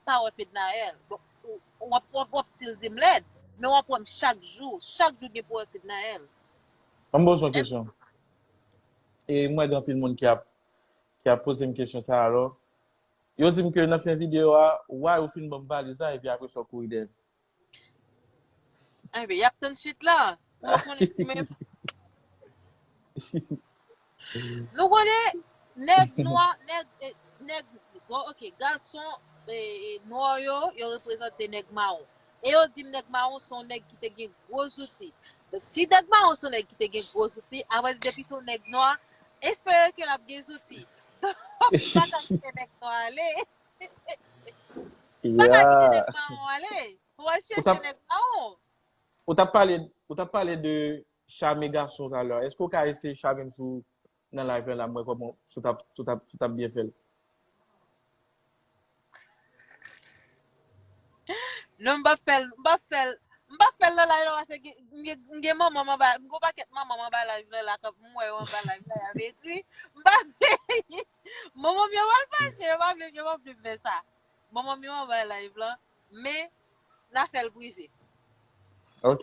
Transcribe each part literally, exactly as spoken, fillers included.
pa wè Fednaelle. Bon, w, w ap, w ap, w ap still di m lèd, men w ap wè m chak jou. Chak jou gen pou wè Fednaelle. An m poze yon kesyon. E m wè gen anpil moun ki ap, ki ap poze m kesyon sa a, alò. Yo di m ke nan fen videyo a, why ou fin ban m valiz la, epi apre sa w kouri dèyè m. Enben, y ap tann swit la. Ou pa konnen si menm. Nou konnen nèg nwa, nèg, eh, nèg, bon, ok, gason, eh, eh, nwa yo, yo reprezante nèg mawon. E yo di m nèg mawon se yon nèg ki te gen gwo zouti. Donk, si nèg mawon se yon nèg ki te gen gwo zouti, avèdi depi se yon nèg nwa, espere ke l ap gen zouti. Donk, m pa ka kite nèg nwa ale. M pa ka kite nèg mawon ale. Pou al chèche nèg mawon. Ou t ap pale, ou t ap pale de chame gason talè. Èske w ka eseye chame m sou nan live la, la, m wè kòman si w t ap, si w t ap, si w t ap byen fè l? Non, m p ap fè l, m p ap fè l, m p ap fè l nan live la, paske gen, m gen, m gen manman m anba, m gen yon pakèt manman m anba live la, la, k ap, m wè yo anba live la, y ap ekri. M p ap, manman m yo pral fache, yo pa vle, yo pa vle m fè sa. Manman m yo anba live la, men n a fè l prive. Ok.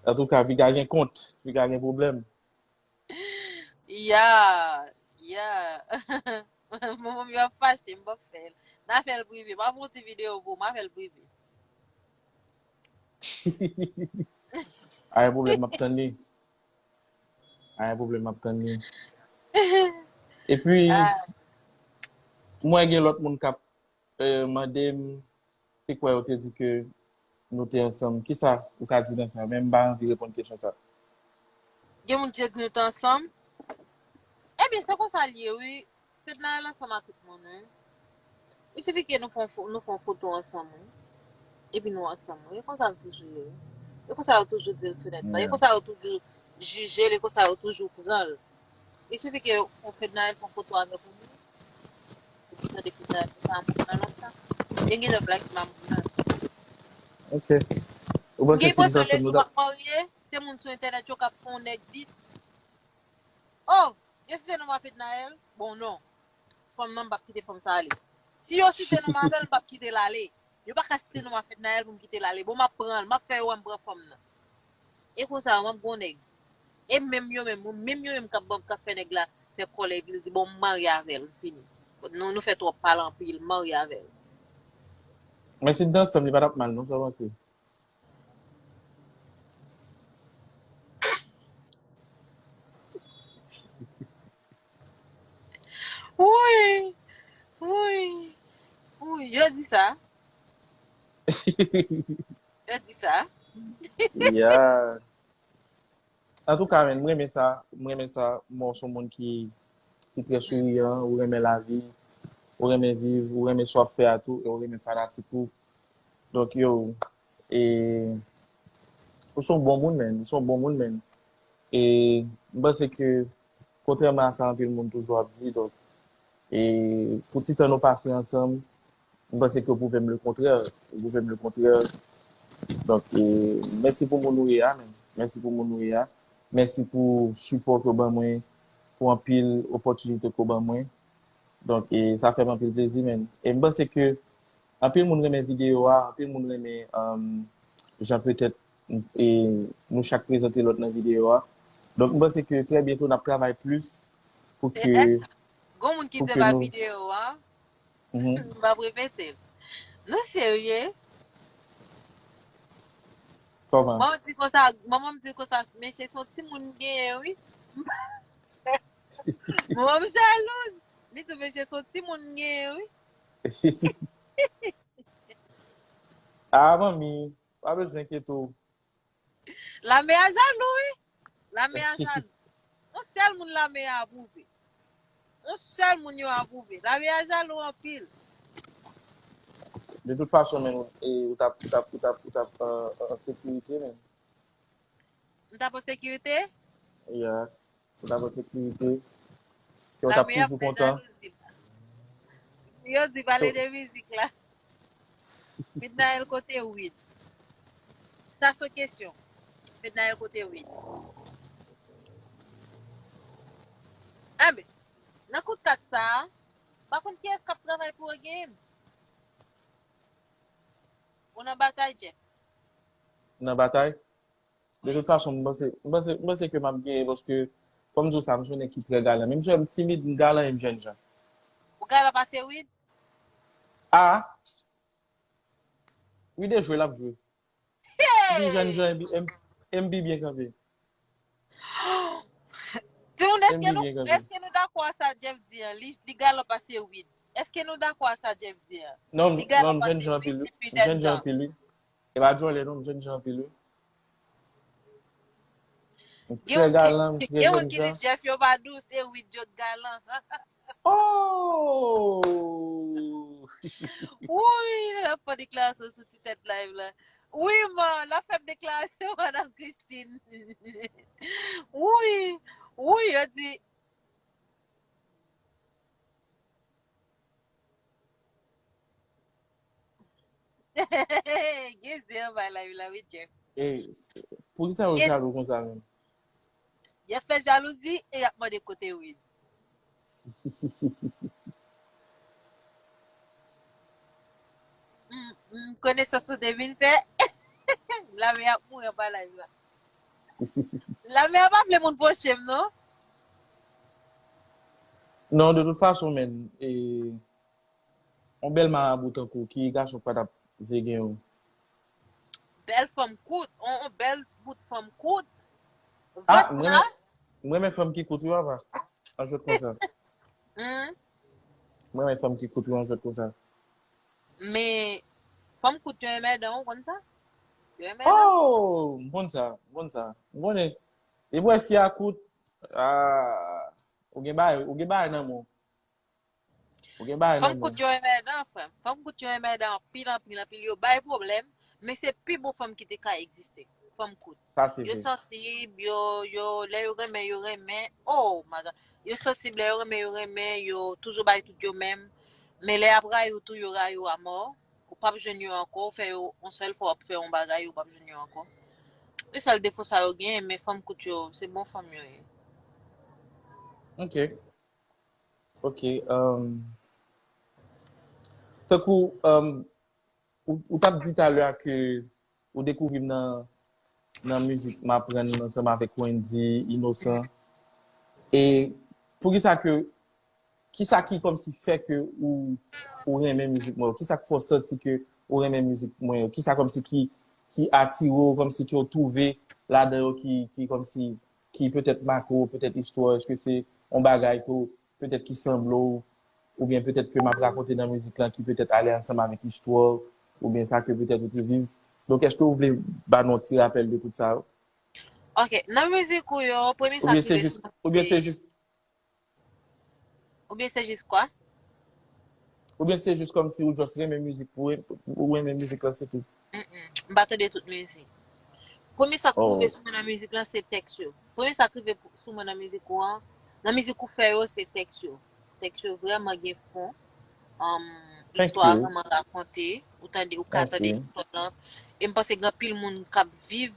Antouka, piga gen kont, piga gen pwoblèm. Ya, ya. Manman m yo ap fache, m p ap fè l. N a fè l prive. M ap fè yon ti videyo pou ou, m a fè l prive. Pa gen pwoblèm, m ap tann li. Pa gen pwoblèm, m ap tann li. Epi, Ah, m wè gen lòt moun k ap, eh, mande m, se kwè yo te di ke nou te ansanm. Kisa ou ka di nan sa? Men m pa anvi reponn kesyon sa. Gen moun ki te di nou te ansanm. Ebyen, se konsa l ye, wi. Fednaelle ansanm ak tout moun, wi. Il suffit que nou fè yon fo-, nou fè yon foto ansanm, wi. Epi nou ansanm, wi. E konsa l toujou ye, wi. E konsa yo toujou di l sou nèt la. E konsa yo toujou jije l, e konsa yo toujou pran l. Il suffit que yon Fednaelle fè yon foto avèk yon moun. Ou tande Fednaelle konsa moun nan lontan. Yo gentan black mamoun nan. Ok. Ou panse si nou t ansanm, nou t ap... Marye, se moun sou entènèt yo k ap fè yon nèg di, oh, yo site non m a Fednaelle? Bon, non. Fanm nan, m p ap kite fanm sa ale. Si yo site non m avè l, m p ap kite l ale. Yo pa ka site non m a Fednaelle pou m kite l ale. Bon, m ap pran l, m ap fè yo wè m pran fanm nan. E konsa, m ap gon nèg. E menm yo menm, menm yo menm k ap ban, k ap fè nèg la fè kòlè, epi l di, bon, m marye avè l, m fini. Nou, nou fè twòp pale anpil, m marye avè l. Men si n t ansanm, li pa t ap mal, non, sa w panse? Wi, wi, wi, yo di sa. Yo di sa. Yeah. Antouka, men, m renmen sa, m renmen sa. Mwen, se yon moun ki, ki trè souriyan, ou renmen lavi, ou renmen viv, ou renmen sa w ap fè a tou, e ou renmen fanatik ou. Donk, yo, e, ou se yon bon moun, men, ou se yon bon moun, men. E m panse ke, kontrèman a sa anpil moun toujou ap di, donk, e pou ti tan nou pase ansanm, m panse ke w pwouve m lekontrè, ou pwouve m lekontrè. Donk, e, mèsi pou moun ou ye a, men. Mèsi pou moun ou ye a. Mèsi pou sipò ke w ban mwen, pou anpil opòtinite ke w ban mwen. Donk, e, sa fè m anpil plezi, men. E m panse ke anpil moun renmen videyo a, anpil moun renmen, um, jan petèt, e, nou chak prezante lòt nan videyo a. Donk, m panse ke trè byento n ap travay plis pou ke, Gon moun ki pou te ke ba nou... videyo a. Mhm. M p ap repete l. Nou serye? Kòman? Manman di konsa, manman m di konsa, mesye, se yon timoun m genyen, wi. Manman m jalouz. Li di, mesye, se yon timoun m genyen, wi. Ah, manmi, pa bezwen enkyete w. Lame a jalou, wi. Lame a jalou. Yon sèl moun lame a apwouve. Yon sèl moun yo apwouve. Lame a jalou anpil. De tout fason, men, e, ou t ap, ou t ap, ou t ap, ou t ap, euh, an sekirite, men. M t ap an sekirite? Yeah. Ou t ap an sekirite. Kè w t ap toujou kontan. Yo di pale de mizik la. Fednaelle kote weed? Sa se kesyon. Fednaelle kote weed? Enben, nan kout kat sa a, Pa konn kiyès k ap travay pou yo genyen m. Ou nan batay, Jeff? Nan batay? De tout fason, m panse, m panse, m panse ke m ap genyen paske fò m di w sa, m se yon nèg ki trè galan. Menm si m timid, m galan e m jènjan. Ou galan pase Wid? Ah! Wid e jwe l ap jwe. M pi jènjan e m pi, e m, e m pi byen kanpe. Timoun, èske nou, èske nou dakò a sa Jeff di an? Li, li galan pase Wid. Èske nou dakò a sa Jeff di an? Non, non, m jènjan anpil, wi. M jènjan anpil, wi. E pa djòlè, non, m jènjan anpil, wi. M trè galan, m trè jènjan. Gen moun ki di Jeff yo pa dous, e Wid yo t galan. Oh! Wouyy, l ap fè deklarasyon sou ti tèt live la. Wi, man, l ap fè m deklarasyon, Madam Christine. Wouyy, wouyy, yo di. Gen zen anba live la, wi, Jeff. Ey, poukisa yo jalou konsa menm? Y ap fè jalouzi e y ap mande kote Wid. M, m, konesans nou te vin fè. Lame ap mouri anba live la. Lame a pa vle moun pwoche m, non. Non, de tout fason, men, e, yon bèl marabou tankou, ki gason k pa t ap vle gen yon. Bèl fanm kout, yon, yon bèl bout fanm kout. Ah, m renmen, m renmen fanm ki kout, wi, papa. An jwèt konsa. Hmm? M renmen fanm ki kout, wi, an jwèt konsa. Men, fanm kout yo enmèdan, ou konn sa? Yo enmèdan. Oh, m konn sa, m konn sa. M konnen. Depi w wè fi a kout, ah, ou gen bagay, ou gen bagay nan men w. Ou gen bagay nan men w. Fanm kout yo enmèdan, frè m. Fanm kout yo enmèdan anpil, anpil, anpil. Yo bay pwoblèm, men se pi bon fanm ki te ka egziste. Fanm kout. Sa se vre. Yo sansib, yo, yo, lè yo renmen, yo renmen. Oh my God. Yo sansib, lè yo renmen, yo renmen, yo toujou bay tout yo menm. Men lè y ap rayi w tou, yo rayi w amò. Ou p ap jwenn yo ankò, ou fè yo yon sèl fwa, w ap fè yon bagay, ou p ap jwenn yo ankò. Se sèl defo sa yo genyen, men fanm kout yo, se bon fanm yo ye. Ok. Ok. Um, tankou, um, ou, ou t ap di talè a ke ou dekouvri m nan, nan mizik, m aprann ansanm avèk Wendy, Inosan. E poukisa ke, kisa ki kòmsi fè ke ou, ou renmen mizik mwen yo? Kisa k fè w santi ke ou renmen mizik mwen yo? Kisa kòmsi ki, ki atire w, kòmsi ke w twouve ladan yo ki, ki kòmsi, ki petèt make w, petèt istwa, èske se yon bagay ke w, petèt ki sanble w, oubyen petèt ke m ap rakonte nan mizik lan ki petèt ale ansanm avèk istwa w, oubyen sa ke petèt ou te viv. Donk, èske w vle ba nou yon ti rapèl de tout sa yo? Ok, nan mizik ou yo, premye sa ki rive sou mwen, oubyen se jis, oubyen se jis kwa? Oubyen se jis kòmsi ou just renmen mizik pou, ou renmen mizik lan, se tou? Mm-mm. M pa tande tout mizik. Premye sa k rive sou mwen nan mizik lan, se tèks yo. Premye sa k rive pou, sou mwen nan mizik ou an, nan mizik ou fè yo, se tèks yo. Tèks yo vrèman gen fon. Um, istwa a vrèman rakonte. Ou tande, ou ka tande istwa lan. E m panse gen anpil moun k ap viv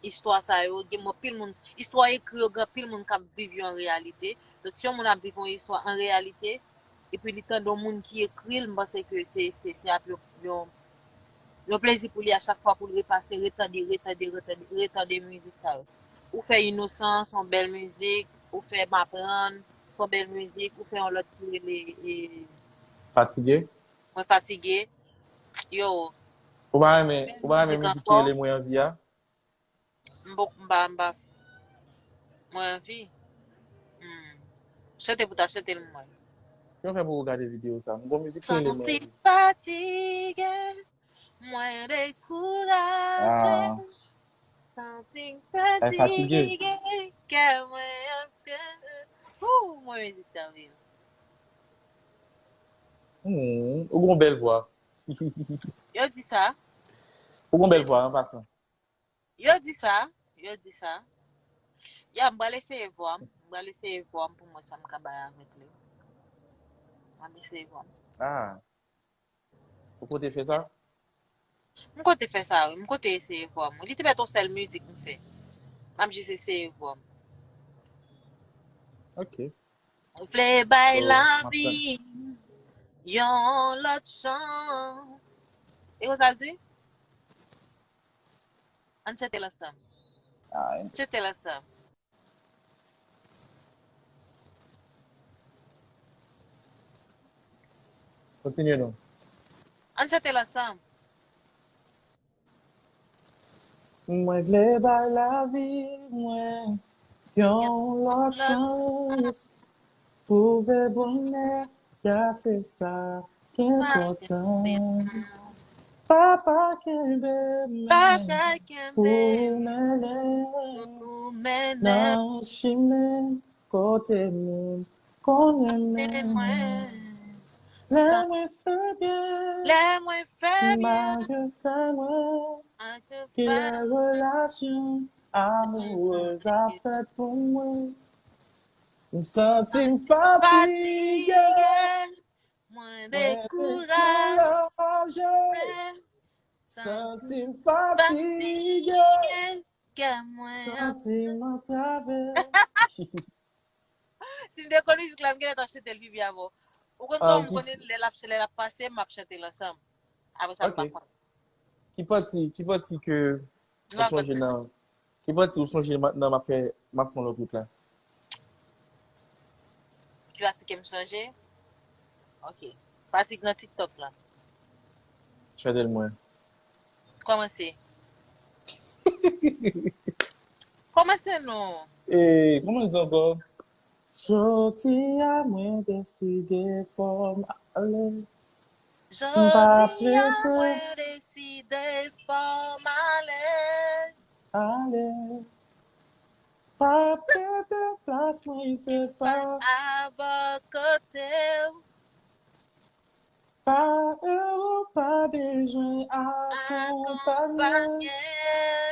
istwa sa yo. Gen anpil moun, istwa ekri yo, gen anpil moun k ap viv yo an reyalite. Donk, si yon moun ap viv yon istwa an reyalite, epi li tande yon moun ki ekri l, m panse ke se, se, se ap yon, yon, yon plezi pou li a chak fwa pou l repase, retande, retande, retande, retande mizik sa yo. Ou fè Inosan, se yon bèl mizik, ou fè M aprann, se yon bèl mizik, ou fè yon lòt ki rele, e, Fatige? Mwen fatige. Yo. Ou pa renmen, ou pa renmen mizik ki rele Mwen anvi a? M pa, m pa, m pa. Mwen anvi. Hmm. Chante pou ta chante l mwen. Kijan w fè pou w gade videyo sa? M gon mizik ki rele Mwen anvi. Santi fatige, mwen dekouraje. Ah. Santi fatige, kè mwen ap. Ooh, mwen mizik sa vre. Hmm, ou gon bèl vwa. Yo di sa. Ou gon bèl vwa, an pasan. Yo di sa, yo di sa. Ya, m pral eseye vwa m. M pral eseye vwa m pou mwen sa m ka bay avèk li. M ap eseye vwa m. Ah. Ou konte fè sa? M konte fè sa, wi. M konte eseye vwa m. Li te mèt yon sèl mizik m fè. M ap jis eseye vwa m. Ok. Ou vle bay lavi. Yon lòt chans. E konsa l di? Ann chante l ansanm. Ah, chante l ansanm. Kontinye non. Ann chante l ansanm. Mwen vle bay lavi mwen yon lòt chans. Pwouve bonè, ya se sa ki enpòtan. Papa kenbe men pou mennen nan yon chimen kote moun konn renmen mwen. Lè mwen fè byen, lè mwen fè byen, Bondye fè mwen ki lè relasyon amourez ap fèt pou mwen. M santi m fatige, mwen dekouraje. Santi m fatige, kè mwen santi m antrave. Si m te konn mizik la, m genlè t ap chante l pi byen avè w. Ou konn kòman m konnen lè l ap, lè l ap pase, m ap chante l ansanm. Apre sa, m pa konn. Ki pati, ki pati ke ou sonje nan, ki pati ou sonje nan m ap fè, m ap fè yon lòt wout la? Ki pati ke m sonje? Ok. Pati k nan TikTok la. Chante l mwen. Kòmanse. Kòmanse non. E, kòman l di ankò? Jodi a mwen deside fò m ale. Jodi a mwen deside fò m ale. Ale. Pa prete plas mwen, se pa abò kote w. Pa ewo, pa bezwen akonpanye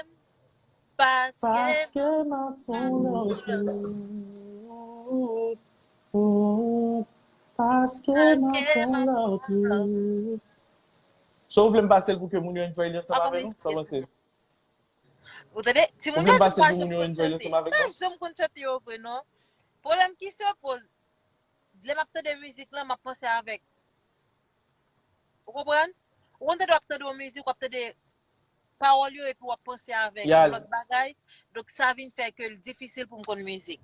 m. Paske m ap fè yon lòt wout. Paske m ap fè yon lòt wout. So, ou vle m pase l pou ke moun yo enjoy li ansanm avè nou? Sa w panse? Ou tande? Timoun yo di m pa janm konn chante. M pa janm konn chante yo vre, non. Pwoblèm ki se poze, lè m ap tande mizik lan, m ap panse avèk. Ou konprann? Ou konn tande w ap tande yon mizik, w ap tande pawòl yo, epi w ap panse avèk yon lòt bagay. Donk, sa vin fè ke l difisil pou m konn mizik.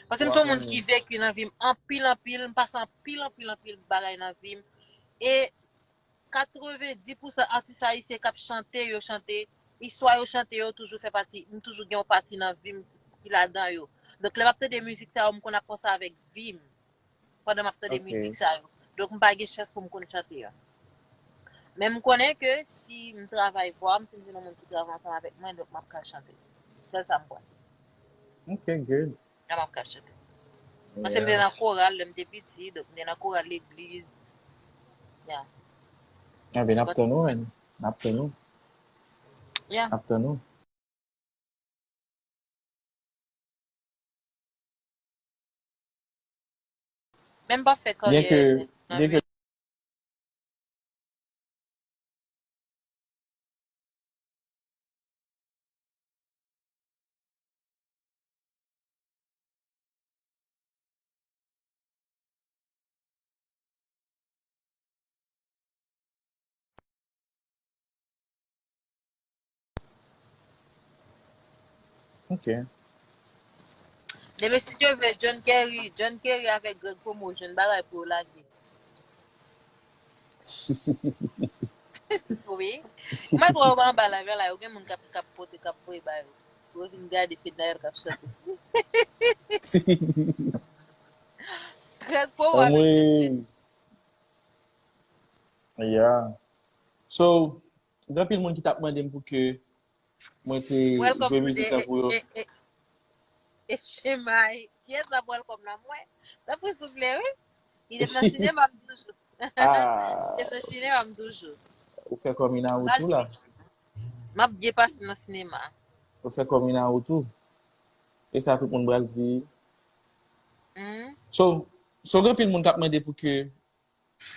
Paske m se yon moun ki veki nan vi m anpil, anpil, m pase anpil, anpil, anpil bagay nan vi m. E katrevenndis pousan atis ayisyen k ap chante, yo chante, istwa yo chante yo toujou fè pati, m toujou gen yon pati nan vi m ki ladan yo. Donk, lè m ap tande mizik sa yo, m konn ap panse avèk vi m pandan m ap tande mizik sa yo. Donk, m pa gen chans pou m konn chante yo. Men m konnen ke si m travay vwa m, si m jwenn yon moun ki travay ansanm avèk mwen, donk m ap ka chante. Sèl sa m konnen. Ok, good. Lè m ap ka chante. Paske m te nan koral lè m te piti, donk m te nan koral legliz. Yeah. Anben, n ap tann ou, menn. N ap tann ou. Yeah. N ap tann ou. Men m p ap fè karyè nan mizik. Ok. Demen si Dye vle, John Kerry, John Kerry avèk Greg Pomo jwenn bagay pou yo lage. Wi. Mwen kwè yo anba live la, yo gen moun k ap, k ap pote, k ap voye ba yo. Yo vin gade Fednaelle k ap chante. Greg Pomo avèk John Kerry. Yeah. So, gen anpil moun ki t ap mande m pou ke mwen te jwe mizik lan pou yo. Welcome to the H M I. Kiyès k ap welcome nan mwen? Tanpri souple, wi. Li te nan sinema m toujou. Ah. Li te nan sinema m toujou. Ou fè kòm Inawo tou la. M ap byen pase nan sinema. Ou fè kòm Inawo tou. E sa tout moun pral di. Mm. So, so gen anpil moun k ap mande pou ke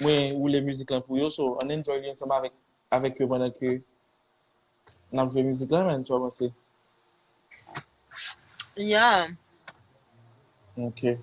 mwen woule mizik lan pou yo, so ann enjoy li ansanm avèk, avèk yo pandan ke n ap jwe mizik lan, menn, sa w panse? Yeah. Ok.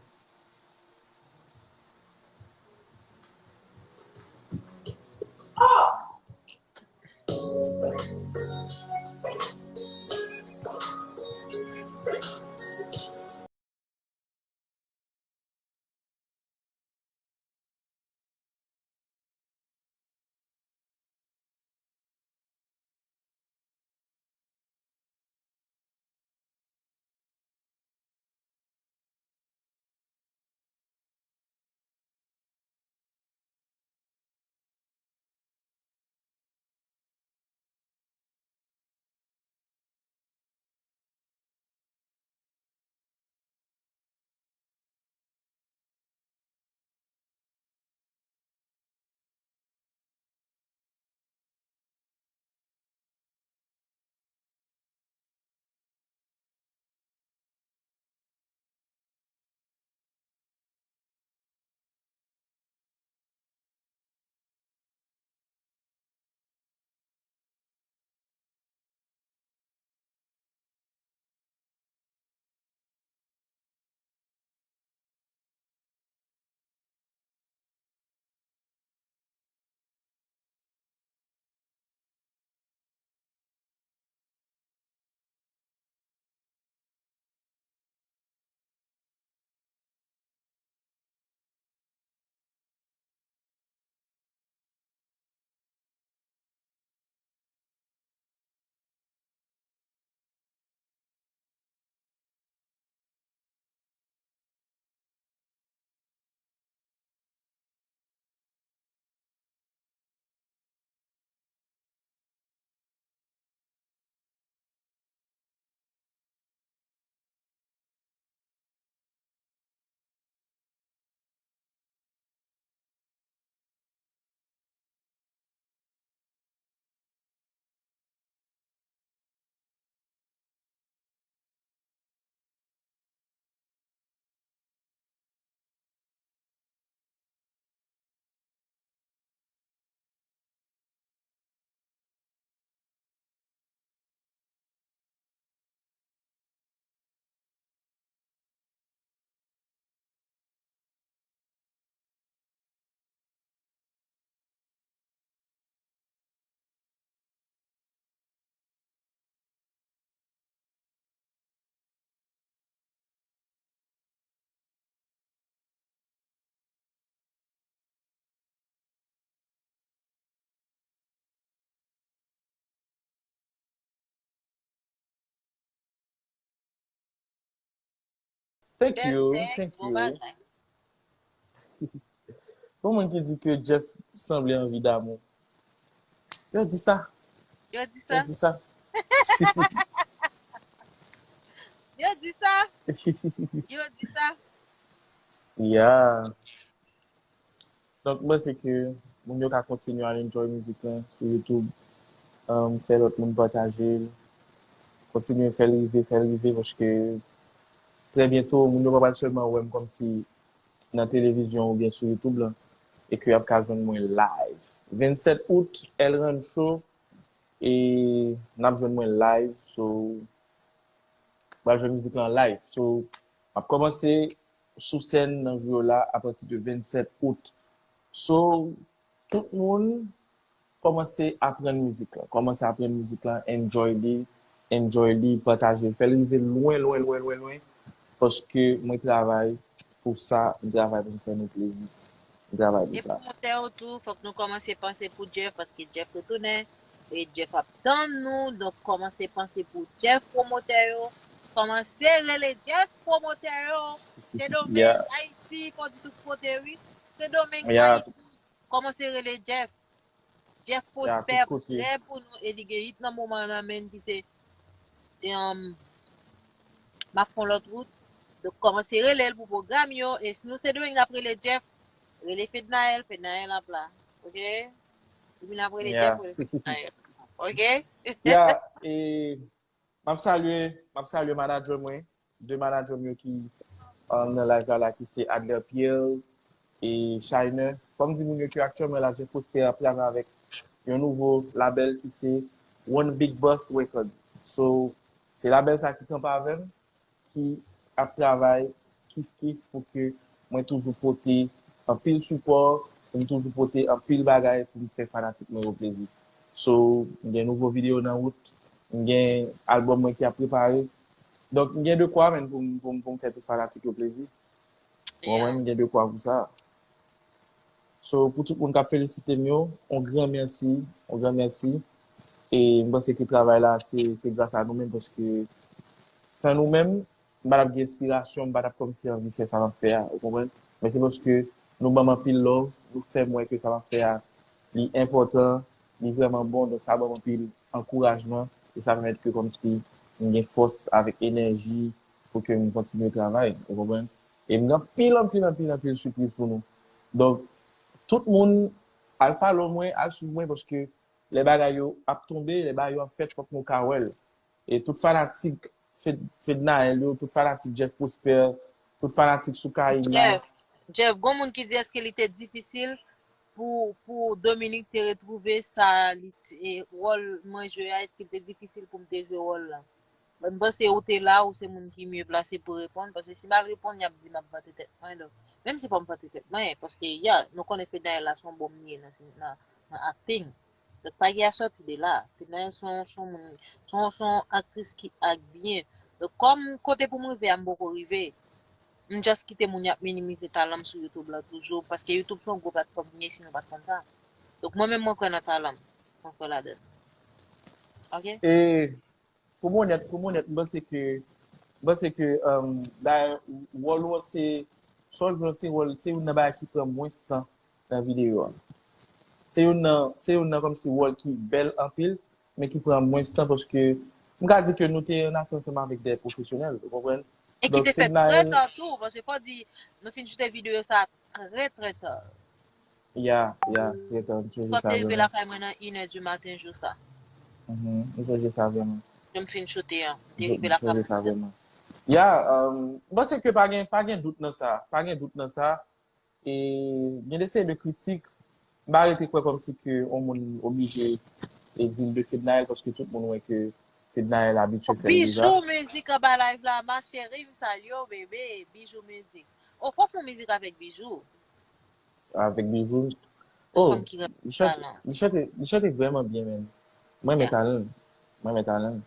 Thank you, thank you. Bon moun ki di ke Jeff sanble anvi damou. Yo di sa. Yo di sa. Yo di sa. Yo di sa. Yo di sa. Yeah. Donk, mwen panse ke moun yo ka kontinye al enjoy mizik lan sou YouTube. Um, fè lòt moun pataje l. Kontinye fè l rive, fè l rive, paske trè byento, moun yo pa pral sèlman wè m kòmsi nan televizyon oubyen sou YouTube lan, e ke y ap ka jwenn mwen live. Vennsèt out, El Rancho, e n ap jwenn mwen live, so, m ap jwenn mizik lan live. So, m ap kòmanse sou sèn nan jou yo la apati de vennsèt out. So, tout moun kòmanse aprann mizik lan. Kòmanse aprann mizik lan, enjoy li, enjoy li, pataje l, fè l rive lwen, lwen, lwen, lwen, lwen. Paske mwen travay pou sa, m travay pou m fè nou plezi. M travay pou sa. E pwomotè yo tou, fòk nou kòmanse panse pou Jeff, paske Jeff retounen. E Jeff ap tann nou, donk kòmanse panse pou Jeff pwomotè yo. Kòmanse rele Jeff pwomotè yo. Sendomeng, Ayiti, fò di tout kote, wi. Sendomeng, Ayiti. Kòmanse rele Jeff. Jeff Prosper prè pou nou e li gen hit nan moman an nan men ki se, um, M ap fè yon lòt wout. Donk, kòmanse rele l pou pwogram yo. E si nou Sendomeng n ap rele Jeff, rele Fednaelle, Fednaelle ap la. Oke? Epi n ap rele Jeff, rele Fednaelle. Oke? Yeah, e m ap salye, m ap salye manager mwen, de manager m yo ki, um, nan live la, la, ki se Adler Pierre e Shiner. Fò m di moun yo ke aktyèlman la, Jeff Prosper ap travay avèk yon nouvo labèl ki se One Big Boss Records. So, se labèl sa ki kanpe avè m, ki ap travay kif kif pou ke mwen toujou pote anpil sipò, pou m toujou pote anpil bagay pou m fè fanatik mwen yo plezi. So, m gen nouvo videyo nan wout, m gen albòm mwen ki ap prepare. Donk, m gen de kwa, menn, pou m, pou m, pou m fè tout fanatik yo plezi. Ou konprann? M gen de kwa pou sa. So, pou tout moun k ap felisite m yo, on gran mèsi, on gran mèsi. E m panse ke travay la, se, se gras a nou menm, paske san nou menm, m pa t ap gen enspirasyon, m pa t ap kòmsi anvi fè sa m ap fè a, ou konprann? Men se paske nou ban m anpil love, nou fè m wè ke sa m ap fè a, li enpòtan, li vrèman bon, donk sa ban m anpil ankourajman, e sa pèmèt ke kòmsi m gen fòs avèk enèji pou ke m kontinye travay, ou konprann? E m gen anpil, anpil, anpil, anpil sipriz pou nou. Donk, tout moun, al follow mwen, al swiv mwen, paske lè bagay yo ap tonbe, lè bagay yo ap fèt, fòk nou ka wè l. E tout fanatik Fed-, Fednaelle yo, tout fanatik Jeff Prosper, tout fanatik Soukaina. Jeff, Jeff, gon moun ki di èske li te difisil pou, pou Dominique te retwouve sa li t-, e, wòl mwen jwe a, èske li te difisil pou m te jwe wòl la? Mwen, m panse ou te la, ou se moun ki mye plase pou reponn, paske si m al reponn, y ap di m ap vante tèt mwen, donk, menm si pa m vante tèt mwen, paske, ya, nou konnen Fednaelle la se yon bòm li ye nan, nan, nan acting. Donk, pa gen a sòti de la. Fednaelle se yon, se yon moun, se yon, se yon aktris ki act byen. Donk, kòm kote pou m rive a, m poko rive, m just kite moun y ap minimize talan m sou YouTube la toujou, paske YouTube se yon gwo platfòm li ye, si nou pa t konn sa. Donk, mwen menm, mwen kwè nan talan m. Mwen kwè ladan l. Oke? E, pou m onèt, pou m onèt, m panse ke, m panse ke, um, dayè, wòl ou an se, sa w jwe an se wòl, se youn nan bagay ki pran mwens tan nan videyo a. Se youn nan, se youn nan kòmsi wòl ki bèl anpil, men ki pran mwens tan paske m ka di ke nou te ann afè ansanm avèk de pwofesyonèl, ou konprann? E ki te fè trè ta tou, paske fò di, nou fin choute videyo sa trè, trè ta. Ya, ya, trè ta, m sonje sa vrèman. Fò te rive lakay mwen nan inè di maten jou sa. Mhm, m sonje sa vrèman. Lè m fin choute an, m te rive lakay mwen. M sonje sa vrèman. Ya, um, m panse ke pa gen, pa gen dout nan sa, pa gen dout nan sa. E gen de seri de kritik, m pa rete kwè kòmsi ke yon moun oblije e di l de Fednaelle, paske tout moun wè ke Fednaelle abitye fè l deja. Bijou Mizik anba live la, ma chérie, m salye w, bebe, Bijou Mizik. O, fò fè yon mizik avèk Bijou. Avèk Bijou? Oh, li chante, li chante, li chante vrèman byen, menn. Mwen renmen talan l. Mwen renmen talan l.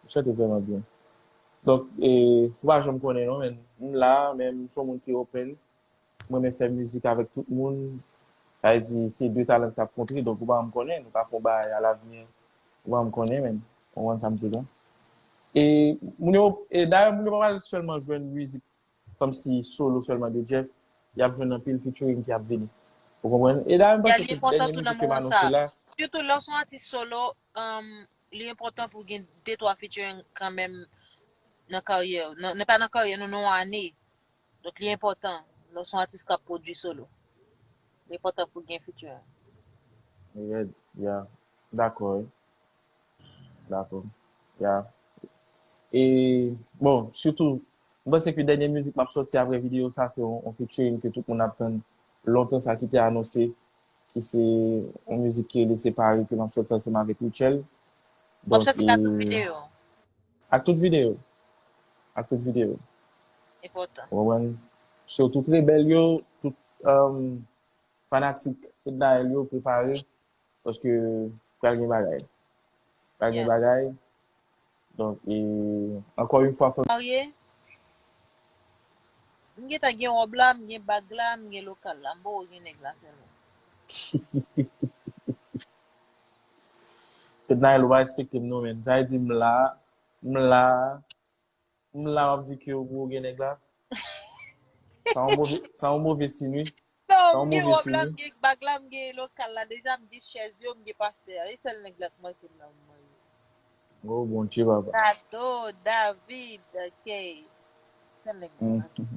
Li chante vrèman byen. Donk, e, ou pa janm konnen non, menn. M la, men m se yon moun ki open. Mwen renmen fè mizik avèk tout moun. Sa vle di, se de talan ki t ap kontre, donk ou pa janm konnen, nou ka fè yon bagay alavni, ou pa janm konnen, menn. Ou konprann sa m di w la? E, moun yo, e dayè, moun yo pa pral sèlman jwenn mizik kòmsi solo sèlman de Jeff, y ap jwenn anpil featuring ki ap vini. Ou konprann? E dayè, m panse ke dènye mizik ke m anonse la. Sitou lè w se yon atis solo, um, li enpòtan pou w gen de twa featuring kanmenm nan karyè w. Nan, nan, pa nan karyè nou, nan yon ane. Donk, li enpòtan. Lè w se yon atis k ap pwodui solo, li enpòtan pou w gen featuring. Yeah, yeah. Dakò, wi. Dakò. Yeah. E, bon, sitou, m panse ke dènye mizik m ap sòti apre videyo sa, se yon, yon featuring ke tout moun ap tann lontan sa ki te anonse, ki se yon mizik ki rele Separe ke m ap sòti ansanm avèk Rutshelle. W ap sòti ak tout videyo? Ak tout videyo. Ak tout videyo. Enpòtan. Ou konprann? So, tout rebèl yo, tout um, fanatik Fednaelle yo, prepare. Paske pral gen bagay. Pral gen bagay. Donk, e, ankò yon fwa, fò. Marye? M gentan gen wòb la, m gen bag la, m gen lokal la. M poko gen nèg la sèlman. Fednaelle, ou pa respekte m non, men. Sa vle di m la, m la, m la, w ap di ke ou gen nèg la. Sa yon move, sa yon move siy, wi. Non, m gen wòb la, m gen bag la, m gen lokal la. Deja, m gen chèz yo, m gen pastè a. E sèl nèg la k manke m la, m marye. Oh, Bondye, papa. Kado, David, ok. Sèl nèg la k manke m.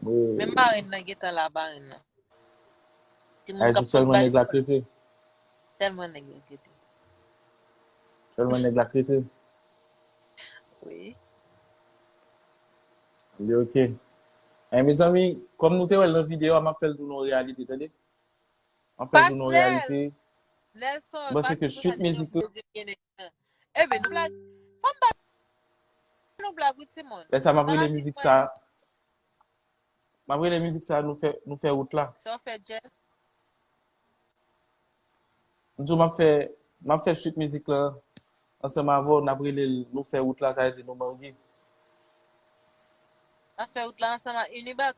Men marenn nan gentan la, marenn nan. Timoun k ap sot bay. Sèlman nèg la k rete. Sèlman nèg la k rete. Sèlman nèg la k rete. Wi. Li ok. E, mezanmi, kòm nou te wè l nan videyo a, m ap fè l tounen yon reyalite, tande? M ap fè l tounen yon reyalite. Nelson, m panse ke chit mizik la. Ebyen, nou blag. Fò m ba nou blag, wi, timoun. Lè sa, m ap rele mizik sa. M ap rele mizik sa nou fè, nou fè wout la. Sa w fè, Jeff? M di w m ap fè, m ap fè chit mizik la ansanm avè w, n ap rele l nou fè wout la, sa vle di nou marye. N ap fè wout la ansanm ak Unibank.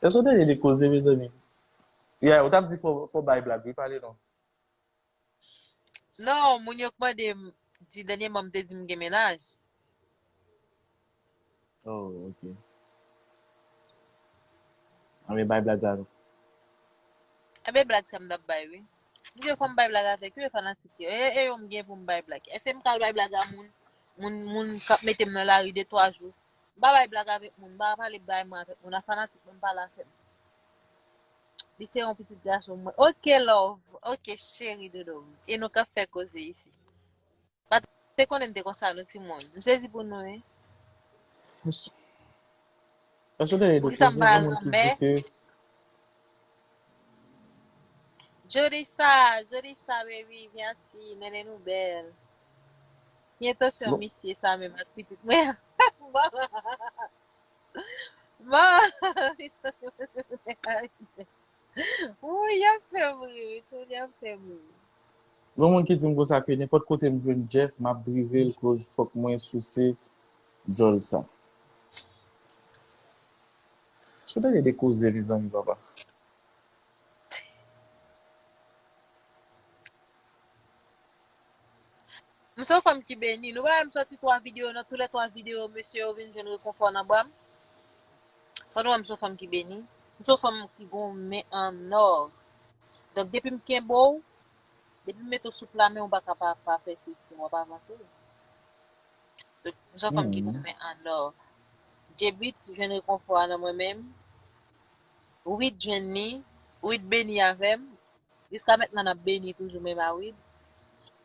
Èske w tande de koze, mezanmi? Yeah, ou t ap di fò, fò bay blag, wi, pale non. Non, moun yo k mande m, di dènyèman m te di m gen mennaj. Oh, ok. Anben, bay blag la non. Anben, blag sa m t ap bay, wi. M di yo fò m bay blag avèk yo, e fanatik yo. E, e yo m gen pou m bay blag. Èske m ka al bay blag a moun, moun, moun k ap mete m nan lari de twa jou? M pa bay blag avèk moun, m pa pale bay mwen avèk moun. A fanatik mwen m pale avèk. Li se yon pitit gason mwen. Ok, love. Ok, cheri doudou. E nou k ap fè koze isi. Pa te konnen n te konsa, nou timoun. M sezi pou nou, wi. Èske w te gen de koze, gen moun ki di ke Jodi sa, jodi sa, baby, vyan si, nene nou bèl. Ki entansyon misye sa menm ak pitit mwen? Bon. Bon. Wi, y ap fè m ri, wi, tou, y ap fè m ri. Gen moun ki di m konsa ke nenpòt kote m jwenn Jeff, m ap drive l, koz fòk mwen souse djòl sa. Èske w te gen de koze, mezanmi, papa? M se yon fanm ki beni. Nou pa wè m sòti twa videyo, nan tou lè twa videyo, mesye yo vin jwenn rekonfò nan bra m. Fò nou wè m se yon fanm ki beni. M se yon fanm ki gon men an nò. Donk, depi m kenbe w, depi m mete w sou pla men, ou pa ka pa, pa fè sesi, w ap avanse. Donk, m se yon fanm ki gon men an nò. J-Beatz jwenn rekonfò a nan mwen menm. Wid jwenn li. Wid beni avè m. Jiska mentnan n ap beni toujou menm a Wid.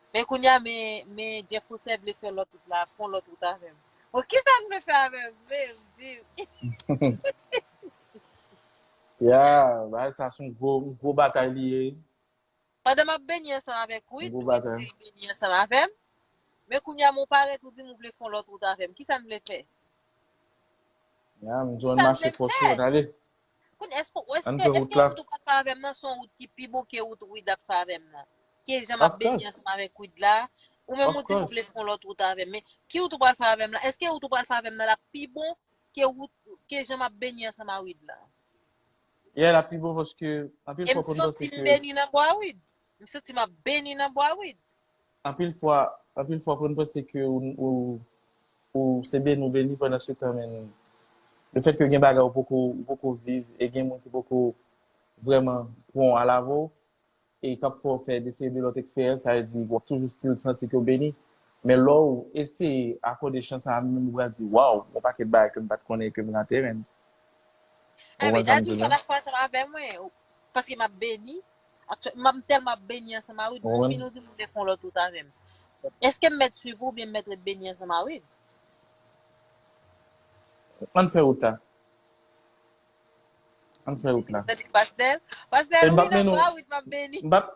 Men kounye a, men, men Jeff Roussel vle fè lòt wout la, fè yon lòt wout avè m. Bon, kisa n vle fè avè m menm, di m? Ya, bagay sa se yon gwo, yon gwo batay li ye. Pandan m ap beni ansanm avèk Wid, Wid di l beni ansanm avè m. Men kounye a, men w parèt, ou di m ou vle fè yon lòt wout avè m. Kisa n vle fè? Ya, m di w ann mache pòs yo, n ale. Kounye a, èske, èske, èske wout ou pral fè avè m nan se yon wout ki pi bon ke wout Wid ap fè avè m nan? Ke jan m ap beni ansanm avèk Wid la, ou menm ou di m ou vle fè yon lòt wout avè m. Men ki wout ou pral fè avè m la? Èske wout ou pral fè avè m nan la pi bon ke wout, ke jan m ap beni ansanm a Wid la? Yeah, l ap pi bon paske anpil fwa konn panse ke. E m santi m beni nan bra Wid. M santi m ap beni nan bra Wid. Anpil fwa, anpil fwa, konn panse ke ou, ou, ou se beni ou beni, pandan se tan, men, lefètke gen bagay ou poko, ou poko viv, e gen moun ki poko vrèman pran w alavè w, e k ap fè w fè de seri de lòt eksperyans, sa vle di, w ap toujou still santi ke w beni. Men lè w eseye akòde chans a menm, ou pral di, waw, gon pakèt bagay ke m pa t konnen ke m rate, men. Ou konprann sa m di w la? Sa la fè ansanm avè mwen, paske m ap beni, aktyè-, m ap tèlman ap beni ansanm avè w, nou vin ou di m vle fè yon lòt wout avè m. Èske m mèt swiv ou oubyen m mèt ret beni ansanm avè w? Ann fè wout la. Ann fè wout la. Tande pastè, pastè Louis nan bra, wi, m ap beni. M p ap,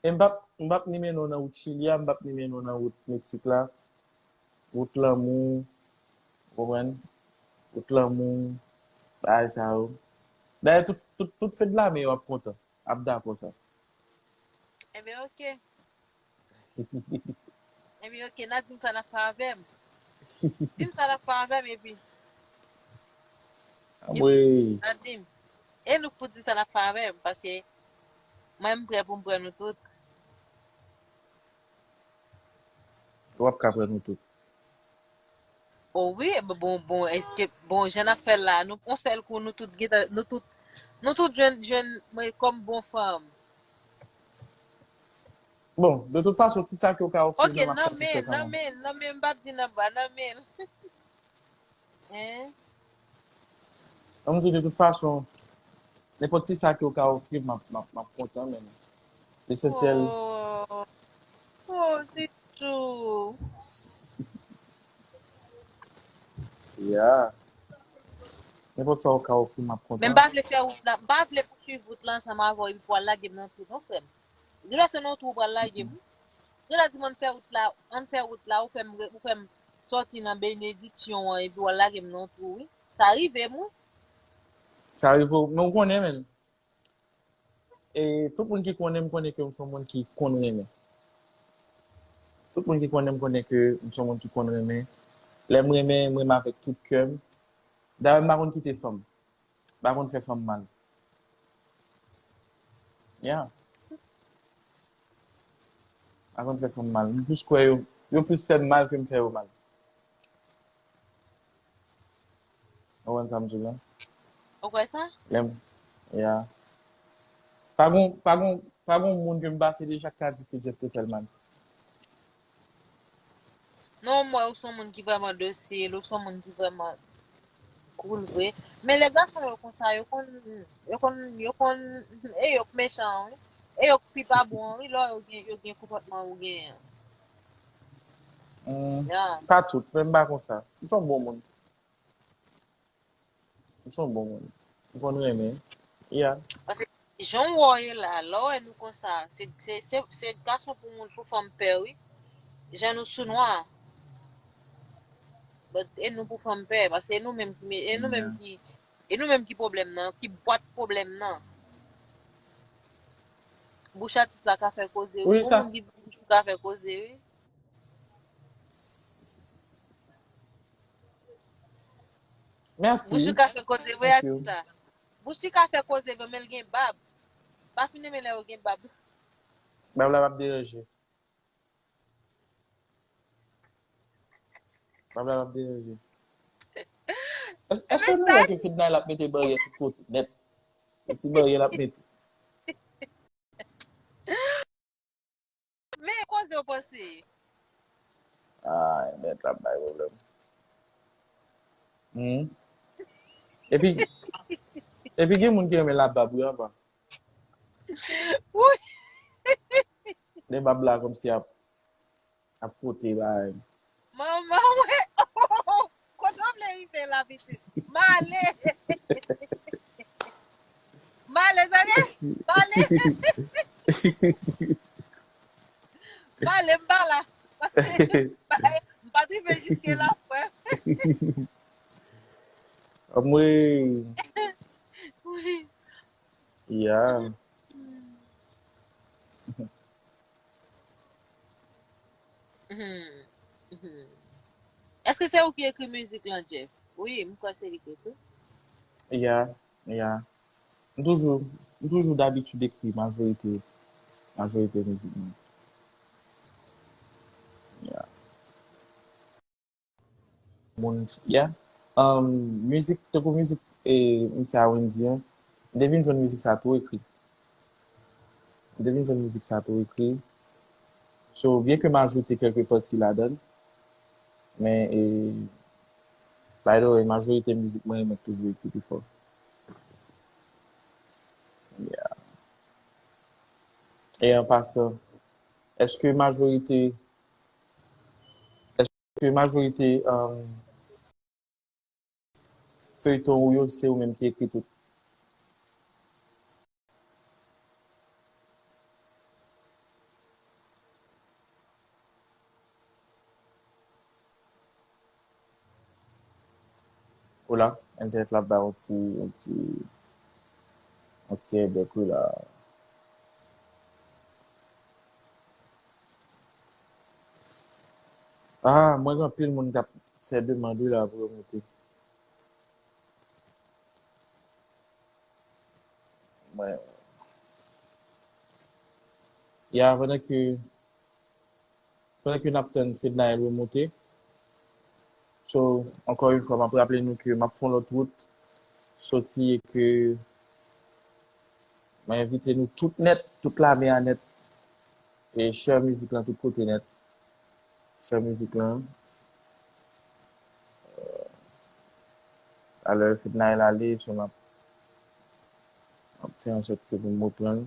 e m p ap, m p ap ni mennen w nan wout Chili a, m p ap ni mennen w nan wout Meksik la. Wout lanmou, ou konprann? Wout lanmou, bagay sa yo. Dayè, tout, tout, tout fedlame yo ap kontan, ap dakò sa. Ebyen, oke. Ebyen, oke, n a di m sa n ap fè avè m. Di m sa n ap fè avè m, epi. Anmwey. N a di m. E nou k pou di m sa n ap fè avè m, paske mwen, m prè pou m pran nou tout. W ap ka pran nou tout. O wi, bon, bon, èske, bon, jan n ap fè l la, nou, yon sèl kou, nou tout gentan, nou tout, nou tout jwenn, jwenn, mwen, kòm bon fanm. Bon, de tout fason, ti sa ke w ka ofri mwen, m ap satisfè kanmenm. Ok, nan men, nan men, nan men, m p ap di nan bra, nan men. Hein? An m di, de tout fason, nenpòt ti sa ke w ka ofri m, m ap, m ap, m ap kontan, men lesansyèl. Oh, oh, se tou. Yeah. Nenpòt sa w ka ofri m, m ap kontan. Men m pa vle fè wout la, m pa vle pou swiv wout la ansanm avè w epi pou w al lage m nan twou non, frè m. Depi se nan twou ou pral lage m. Jodi a di m ann fè wout la, ann fè wout la, ou fè m, ou fè m sòti nan benediksyon an epi w al lage m nan twou, wi. Sa rive m, wi. Sa rive w, men ou konnen, men. E tout moun ki konnen m konnen ke m se yon moun ki konn renmen. Tout moun ki konnen m konnen ke m se yon moun ki konn renmen. Lè m renmen, m renmen avèk tout kè m. Dayè, m pa konn kite fanm. M pa konn fè fanm mal. Yeah. M pa konn fè fanm mal. M plis kwè yo, yo plis fè m mal ke m fè yo mal. Ou konprann sa m di w la? Ou kwè sa? Lè m, yeah. Pa gon, pa gon, pa gon moun ke m pase deja k ka di ke Jeff te fè l mal. Non, m wè ou se yon moun ki vrèman dosil, ou se yon moun ki vrèman cool vre. Men lè gason yo konsa, yo konn, yo konn, yo konn, e yo k mechan, wi. E yo k pi pa bon, wi, lè yo gen, yo gen konpòtman ou genyen an. Hmm, yeah. Pa tout, men m pa konsa. M se yon bon moun. M se yon bon moun. M konn renmen. Yeah. Paske jan w wè w ye la, lè w wè nou konsa, se, se, se, se gason pou moun, pou fanm pè, wi. Jan nou sou nwa. But, e nou pou fanm pè, paske e nou menm ki, e nou menm ki, e nou menm ki pwoblèm nan, ki bwat pwoblèm nan. Bouch atis la ka fè koze, wi, ou sa. Moun ki di bouch ou ka fè koze, wi. Mèsi. Bouch ou ka fè koze vre, atis la. Bouch li ka fè koze vre, men l gen bab. Pa fin renmen lè yo gen bab. Bab la p ap deranje. Bab la p ap deranje. Èske nou wè ke Fednaelle ap mete baryè tout kote nèt? Yon ti baryè l ap mete. Men koze w panse. Ay, nèt la bay pwoblèm. Hmm. Epi, epi gen moun ki renmen labab, wi, apa. Wi. De bab la kòmsi ap, ap fwote la. Manman mwen. Kote w vle rive la, pitit? M ale. M ale, tande? M ale. M ale, m pa la. Paske m pa, m pa t rive jiske la, frè. Anmwey. Wi. Ya. Mhm. Mhm. Èske se ou ki ekri mizik lan, Jeff? Wi, m kwè se li ki ekri. Ya, ya. M toujou, m toujou dabitid ekri majorite, majorite mizik mwen. Yeah. Moun, yeah. Um, mizik, tankou mizik, e, misye a Wendy an, m te vin jwenn mizik sa tou ekri. M te vin jwenn mizik sa tou ekri. So, byen ke m ajoute kèlke pati ladan l, men, e, by the way, majorite mizik mwen renmen toujou ekri pi fò. Yeah. E an pasan, èske majorite, èske majorite, um, feyton ou yo, se ou menm ki ekri tout? Hola, entènèt la ap bay yon ti, yon ti, yon ti èbèk wi la. Ah, mwen gen anpil moun k ap fè demann wi la pou yo moute. Mwen. Ya, pandan ke, pandan ke n ap tann Fednaelle remonte. So, ankò yon fwa, m ap raple nou ke m ap fè yon lòt wout soti e ke mwen envite nou tout nèt, tout lame a nèt, e share mizik lan tout kote nèt. Share mizik lan. Alè, Fednaelle ale, so m ap, m ap fè ansòt ke pou m reprann.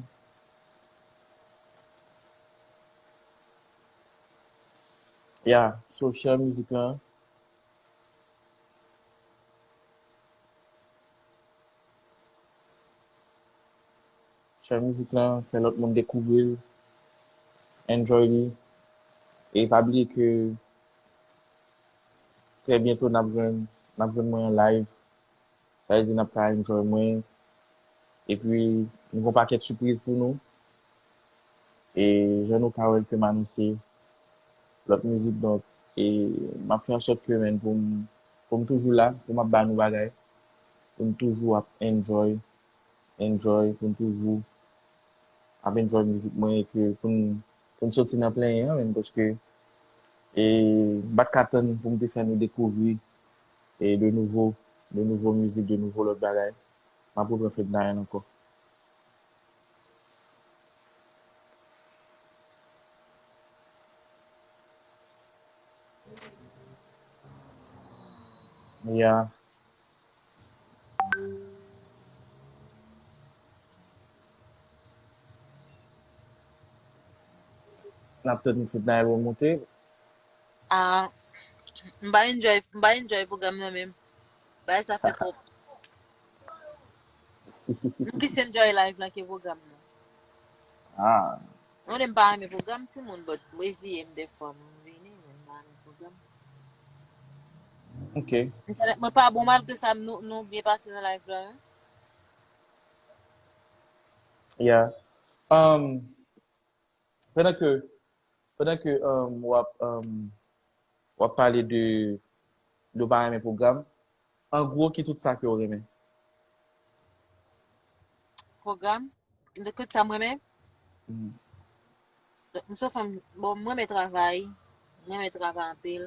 Ya, so share mizik lan. Share mizik lan, fè lòt moun dekouvri l, enjoy li. E pa bliye ke trè byento n ap jwenn, n ap jwenn mwen an live. Sa vle di n ap ka enjoy mwen. Epi, m gen yon pakèt sipriz pou nou. E jan nou ka wè l ke m anonse lòt mizik, donk, e m ap fè ansòt ke, men, pou m, pou m toujou la, pou m ap ba nou bagay, pou m toujou ap enjoy, enjoy, pou m toujou ap enjoy mizik mwen, e ke pou m, pou m soti nan plenyen an, men, paske, e, m pa t ka tann pou m te fè nou dekouvri, e, de nouvo, de nouvo mizik, de nouvo lòt bagay. M ap reprann Fednaelle ankò. Ya. N ap tann Fednaelle remonte. Ah, m pa enjoy, m pa enjoy pwogram nan menm. Bagay sa fè twòp. M plis enjoy live lan ke pwogram nan. Ah. Mwen menm pa renmen pwogram timoun, but m reziye m dèfwa m vini, men m pa renmen pwogram. Ok. Entènèt mwen pa bon, malgre sa, nou, nou byen pase nan live la, wi. Yeah. Um, pandan ke, pandan ke, um, w ap, um, w ap pale de, de w pa renmen pwogram, an gwo, ki tout sa ke w renmen? Pwogram? De tout sa m renmen? Mhm. M se fanm, bon, m renmen travay. M renmen travay anpil.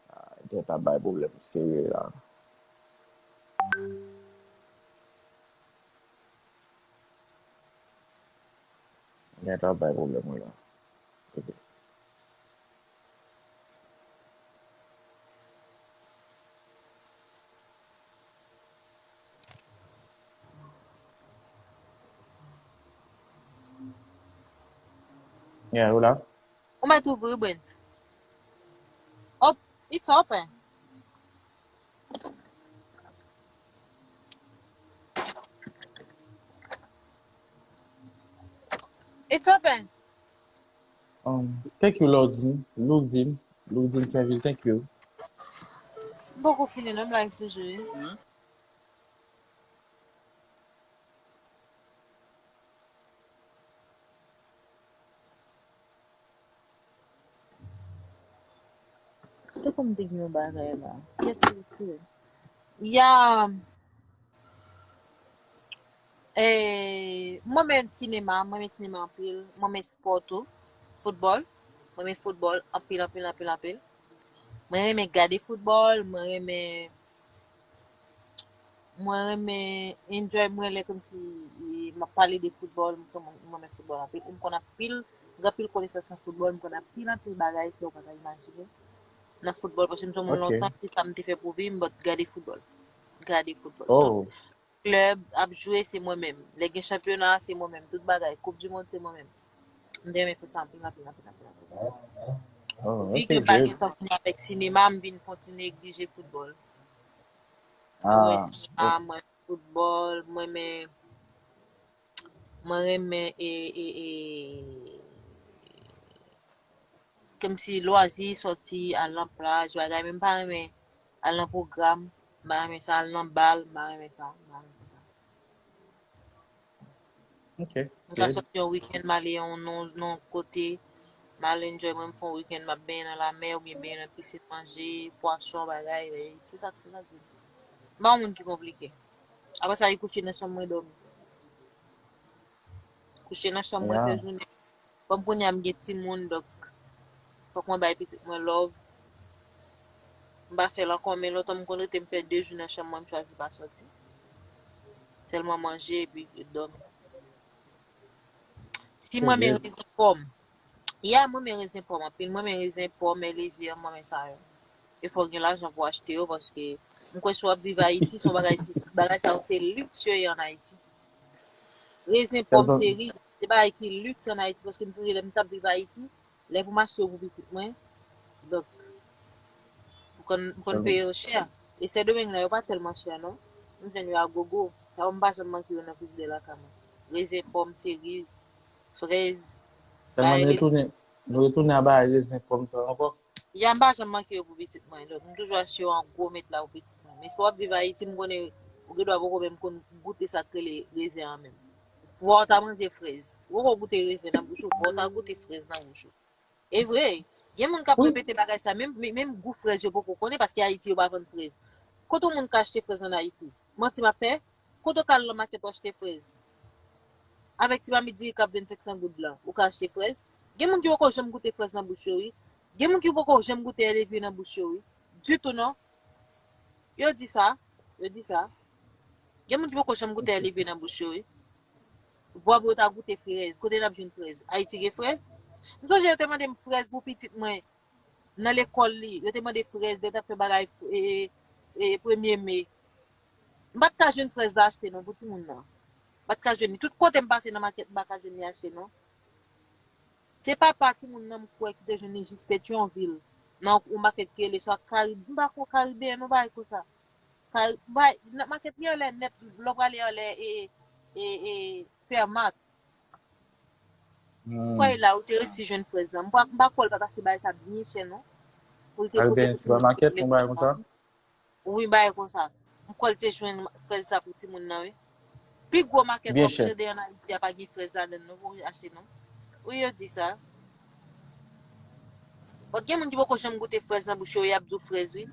Ah, entènèt ap bay pwoblèm serye la. Entènèt ap bay pwoblèm wi la. Ok. Yeah, ou la? Ou mèt ouvri, Brent. Op, it's open. It's open. Um, thank you, Lourdine. Lourdine. Lourdine Sainvil, thank you. M poko fini non, m live toujou, wi. Se kòm te gen yon bagay la. Kiyès ki retire? Ya. E, mwen renmen sinema, mwen renmen sinema anpil. Mwen renmen spò tou. Foutbòl. Mwen renmen foutbòl anpil, anpil, anpil, anpil. Mwen renmen gade foutbòl, mwen renmen mwen renmen enjoy, mwen lè kòmsi e, m ap pale de foutbòl, m se yon moun, mwen renmen foutbòl anpil. E m konn anpil, gen anpil konesans nan foutbòl, m konn anpil, anpil bagay ke w pa ka imajine nan foutbòl, paske m se yon moun lontan, se sa m te fè pou vi m, but gade foutbòl. Gade foutbòl. Tout klèb ap jwe, se mwen menm. Lè gen chanpyona, se mwen menm. Tout bagay, koup di mond, se mwen menm. M te renmen fè sa anpil, anpil, anpil, anpil, anpil. Vi ke m pa gen tan kounye a avèk sinema, m vin fè yon ti neglije foutbòl. Mwen renmen sinema, mwen renmen foutbòl, mwen renmen, mwen renmen e, e, e, kòmsi lwazi, sòti, al nan plaj, bagay, men m pa renmen al nan pwogram, m pa renmen sa, al nan bal, m pa renmen sa, m pa renmen sa. Ok. M ka sòti yon wikenn, m ale yon, yon, yon kote, m al enjoy mwen, m fè yon wikenn, m ap benyen nan lamè oubyen benyen nan pisin, manje pwason, bagay, se sa, se sa. M pa yon moun ki konplike. Apre sa, li kouche nan chanm mwen, dòmi. Kouche nan chanm mwen, fè jounen. Kòm kounye a m gen timoun, donk, fòk mwen bay pitit mwen love. M pa fè l ankò, men lontan m konn rete m fè de jou nan chanm mwen, m chwazi pa sòti. Sèlman manje epi dòmi. Si mwen men rezen pòm. Ya, mwen men rezen pòm anpil. Mwen men rezen pòm, elevye, mwen men sa yo. E fò w gen lajan pou achte yo, paske m kwè si w ap viv Ayiti, se yon bagay, bagay sa yo se liks yo ye an Ayiti. Rezen, pòm, seri, se bagay ki liks an Ayiti, paske m sonje lè m t ap viv Ayiti, lè pou m achte yo pou pitit mwen, donk, m konn, m konn peye yo chè. E Sendomeng la, yo pa tèlman chè, non. M jwenn yo a gogo. Sa yo m pa janm manke yo nan frizidè lakay mwen. Rezen, pòm, seriz, frèz. Sèlman nou retounen, nou retounen a bagay rezen, pòm sa ankò. Ya, m pa janm manke yo pou pitit mwen. Donk, m toujou achte yo an gwo met la pou pitit mwen. Men si w ap viv Ayiti, m konnen ou gen dwa poko menm konn goute sa k rele rezen an menm. Fò w ta manje frèz. Ou poko goute rezen nan bouch ou, fò w ta goute frèz nan bouch ou. E vre, gen moun k ap repete bagay sa, menm, menm gou frèz yo poko konnen, paske Ayiti yo pa vann frèz. Kote yon moun ka achte frèz an Ayiti? Manti m ap fè? Kote w ka al nan makèt w achte frèz? Avèk ti mamit diri k ap venn senk san goud la, ou ka achte frèz? Gen moun ki poko janm goute frèz nan bouch yo, wi. Gen moun ki poko janm goute elevye nan bouch yo, wi. Ditou, non. Yo di sa. Yo di sa. Gen moun ki poko janm goute elevye nan bouch yo, wi. Vwa pou yo ta goute frèz. Kote n ap jwenn frèz? Ayiti gen frèz? M sonje yo te mande m frèz pou pitit mwen nan lekòl li. Yo te mande frèz, lè yo t ap fè bagay e, e, e, premye me. M pa t ka jwenn frèz la achte non pou timoun nan. M pa t ka jwenn li. Tout kote m pase nan makèt, m pa ka jwenn li achte non. Se papa timoun nan m kwè ki te jwenn li jis Petyonvil. Nan yon makèt ki rele swa Karib, m pa kwè Karibeyen, yon bagay konsa. Kari, bay, nan makèt li anlè nèt, lè w prale anlè e, e, e, Fèmat. Kwè la, ou te resi jwenn frèz la. M pa, m pa kwè l pa t achte bagay sa byen chè non. Pou l te pote pou timoun nan. Karibeyen Supermarket, yon bagay konsa? Wi, bagay konsa. M kwè l te jwenn frèz sa pou timoun nan, wi. Pi gwo makèt w ap jwenn an Ayiti a pa gen frèz ladan l non, pou w achte non. Wi, yo di sa. Bon, gen moun ki poko janm goute frèz nan bouch yo, y ap di w frèz, wi.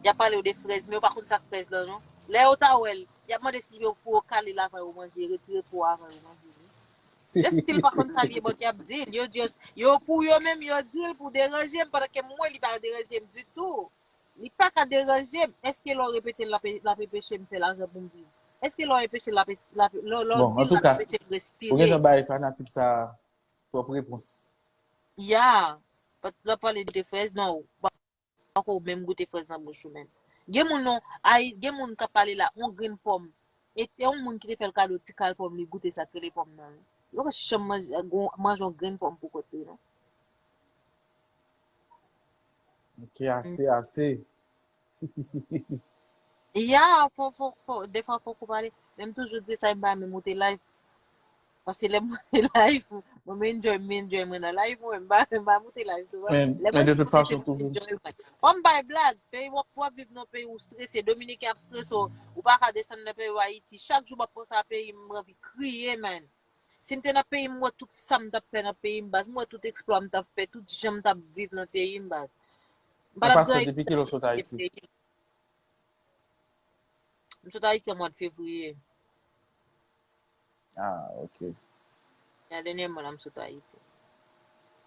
Y ap pale w de frèz, men yo pa konn sa k frèz lan non. Lè yo ta wè l, y ap mande si yo pou yo kale l avan yo manje, retire po a avan yo manje li. Yo still pa konn sa l ye, but y ap di l. Yo di yo, yo pou yo menm, yo di l pou deranje m, pandan ke mwen, li pa deranje m ditou. Li pa ka deranje m. Èske lè w repete l, l ap, l ap enpeche m fè lajan pou m viv? Èske lè w enpeche l, l ap, l ap, lè, lè w di l, l ap enpeche m respire? Bon, antouka, ou gentan bay fanatik sa twòp repons. Ya, but lè w pale de frèz, non, ou pako menm goute frèz nan bouch ou menm. Gen moun non, ay, gen moun k ap pale la, yon grenn pòm. E te yon moun ki te fè l kado ti kal pòm, li goute sa k rele pòm nan. Li poko janm manje, manje yon grenn pòm pou kont li non. Ok, ase, ase. Ya, fò, fò, fò, defwa fòk ou pale. Men m toujou di sa, m pa menm moute live. Paske lè m moute live, mwen m enjoy, m enjoy mwen nan live, mwen m pa, m pa moute live souvan. Lè mwen moute, se pou m enjoy mwen. Fò m bay blag, peyi w ap, w ap viv nan peyi ou strese, Dominiken ap strese w, ou pa ka desann nan peyi w Ayiti. Chak jou m ap panse a peyi m, m anvi kriye, man. Si m te nan peyi m, m wè tout sa m t ap fè nan peyi m, baz, m wè tout eksplwa m t ap fè, tout jan m t ap viv nan peyi m, baz. M pa t ap gen anyen pou m fè nan peyi m. M sot Ayiti an mwa fevriye. Ah, ok. Ya dènyèman la, m sot Ayiti.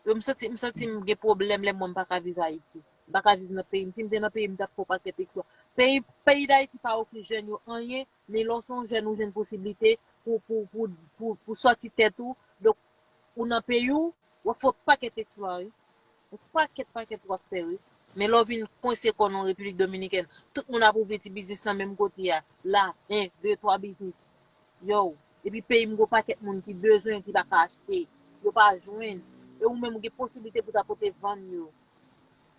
Yo, m santi, m santi m gen pwoblèm lè mwen m pa ka viv Ayiti. M pa ka viv nan peyi m. Si m te nan peyi m, m t ap fè yon pakèt eksplwa. Peyi, peyi Dayiti pa ofri jèn yo anyen, men lè w se yon jèn, ou jwenn posiblite pou, pou, pou, pou, pou sòti tèt ou. Donk, ou nan peyi w, w ap fè yon pakèt eksplwa, wi. Yon pakèt, pakèt w ap fè, wi. Men lè w vin kwense kò w nan Repiblik Dominikèn, tout moun ap ouvri ti biznis nan menm kote a. La, en, de, twa biznis. Yo, epi peyi m gon pakèt moun ki bezwen, ki pa ka achte. Yo pa jwenn. E ou menm ou gen posiblite pou ta pote vann yo.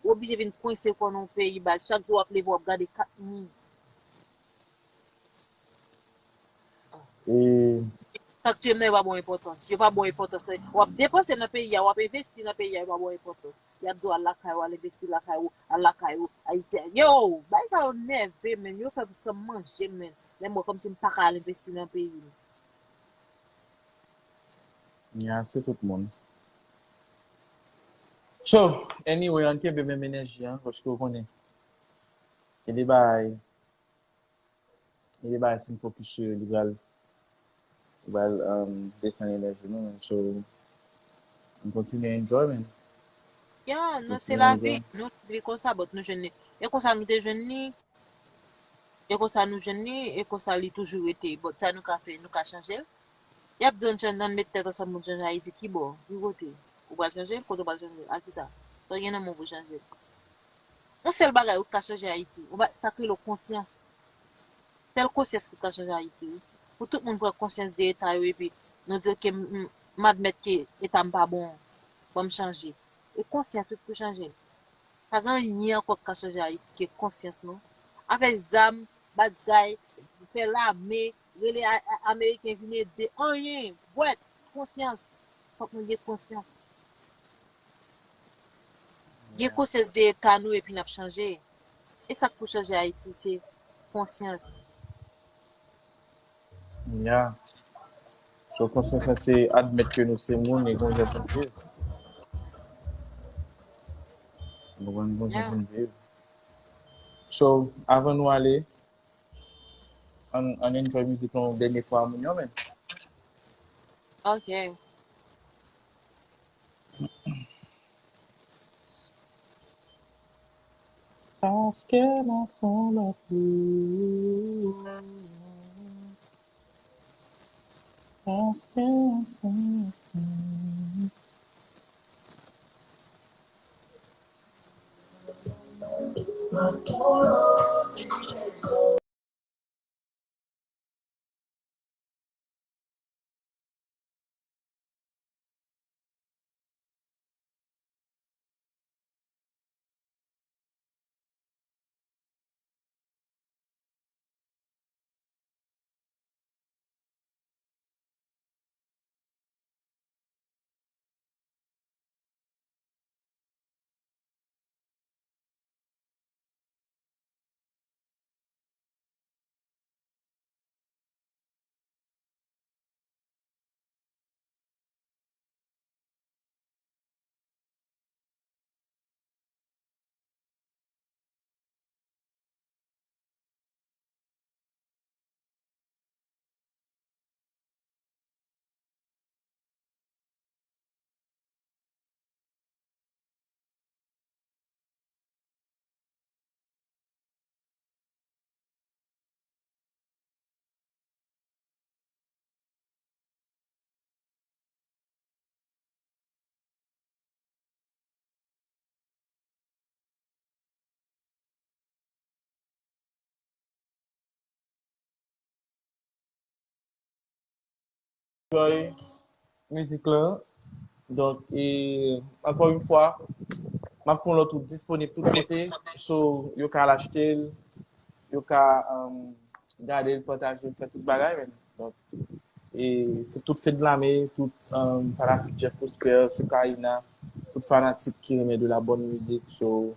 Ou oblije vin kwense kò w nan yon peyi, baz. Chak jou w ap leve, w ap gade kat mi. E Sa k tiye m nan, yo pa ba w enpòtans. Yo pa ba w enpòtans. W ap depanse nan peyi a, w ap envesti nan peyi a, yo pa ba w enpòtans. Y ap di w al lakay ou, al envesti lakay ou, al lakay ou, Ayisyen. Yo, bagay sa yo nève, menn. Yo fè san m manje, menn. Lè m wè kòmsi m pa ka al envesti nan peyi m. Ya, se tout moun. So, anyway, ann kenbe menm enèji an, paske w konnen. E de bagay, e de bagay, si n fokis sou yo, li pral, li pral um, desann enèji nou, man. So, ann kontinye enjoy, man. Ya, non, se lavi. Nou viv konsa, but nou jwenn li. E konsa nou te jwenn li. E konsa nou jwenn li, e konsa li toujou rete. But sa nou ka fè, nou ka chanje l. Y ap di w, ann met tèt ansanm, moun chanje Ayiti. Ki bò? Ki kote? Ou pral chanje l? Kote w pral chanje l? A kisa? Sa w gen nan men w pou chanje l? Yon sèl bagay ou ka chanje Ayiti. Ou ba, sa k rele w konsyans. Sèl konsyans ki ka chanje Ayiti, wi. Pou tout moun pran konsyans de eta yo, epi nou di, "Ok, m, m, m admèt ke eta m pa bon. Ban m chanje." E konsyans, wi, pou chanje l. Pa gen anyen ankò k ka chanje Ayiti ke konsyans, non. Afè zam, bagay, fè lame, rele a, a, Ameriken vin ede, anyen, bwèt, konsyans. Fòk nou gen konsyans. Gen konsyans de eta nou epi n ap chanje. E sa k pou chanje Ayiti, se konsyans. Ya. So, konsyans lan se admèt ke nou se moun e gon jan pou n viv. Nou konprann, gon jan pou n viv. So, avan nou ale, ann, ann enjoy mizik lan yon dènye fwa, moun yo, men. Ok. Paske nan fon lòt ou. Paske nan fon lòt ou. Enjoy mizik lan. Donk, e, ankò yon fwa, m ap fè yon lòt wout disponib tout kote. So, yo ka al achte l, yo ka um, gade l, pataje l, fè tout bagay, men. Donk, e tout fedlame, tout um, fanatik Jeff Prosper, Soukaina, tout fanatik ki renmen de la bonne musique. So,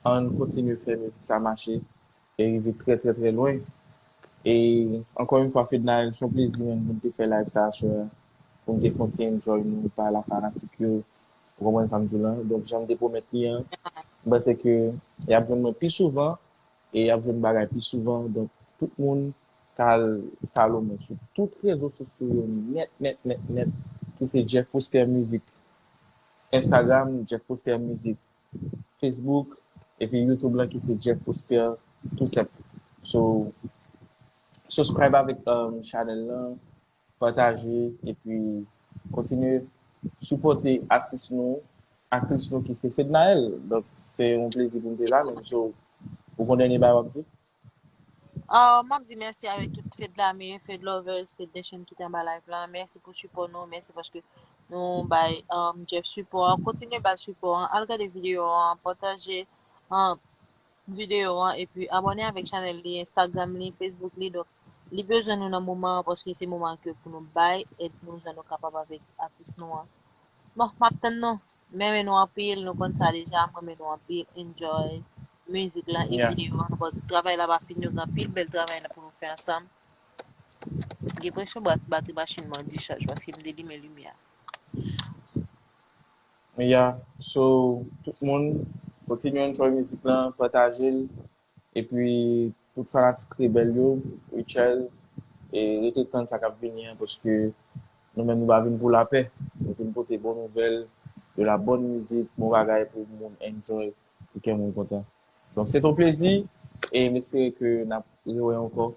ann kontinye fè mizik sa mache e rive trè, trè, trè lwen. E ankò yon fwa, Fednaelle, se yon plezi menm pou n te fè live sa aswè a, pou n te fè yon ti enjoy nou pa la fanatik yo. Ou konprann sa m di w lan? Donk, jan m te pwomèt li an, m panse ke y ap jwenn mwen pi souvan e y ap jwenn bagay pi souvan. Donk, tout moun, ka al follow mwen sou tout rezo sosyo yo nèt, nèt, nèt, nèt, ki se Jeff Prosper Music. Instagram, Jeff Prosper Music. Facebook, epi YouTube lan ki se Jeff Prosper, tou senp. So, subscribe avèk um, chanèl lan, pataje, epi kontinye sipòte atis nou, aktris nou ki se Fednaelle. Donk, se yon plezi pou m te la, menm si w gon dènye bagay w ap di. Ah, m ap di mèsi avèk tout Fed Lame, Fed Lovers, Fed Nation ki te anba live lan. Mèsi pou sipò nou, mèsi paske nou bay um, Jeff sipò an. Kontinye bay sipò an. Al gade videyo an, pataje um, videyo an, epi abòne avèk chanèl li, Instagram li, Facebook li. Donk, li bezwen nou nan moman an paske se moman ke pou nou bay èd nou jan nou kapab avèk atis nou an. Bon, m ap tann nou. M renmen nou anpil, nou konn sa deja, m renmen nou anpil, enjoy mizik lan e Yeah. Videyo an, paske travay la pa fini, nou gen anpil bèl travay pou nou fè ansanm. Gen presyon bat batri machin mwen an dichaj paske m te limen limyè. Yeah, so tout moun kontinye enjoy mizik lan, pataje l, epi tout fanatik Rebèl yo, Rachel, e rete tann sa k ap vini an, paske nou menm nou pa vin pou lapè, nou vin pote bon nouvèl, de la bonne musique, bon bagay pou moun enjoy, pou kè moun kontan. Donk se t on plezi, e m espere ke n ap rewè ankò,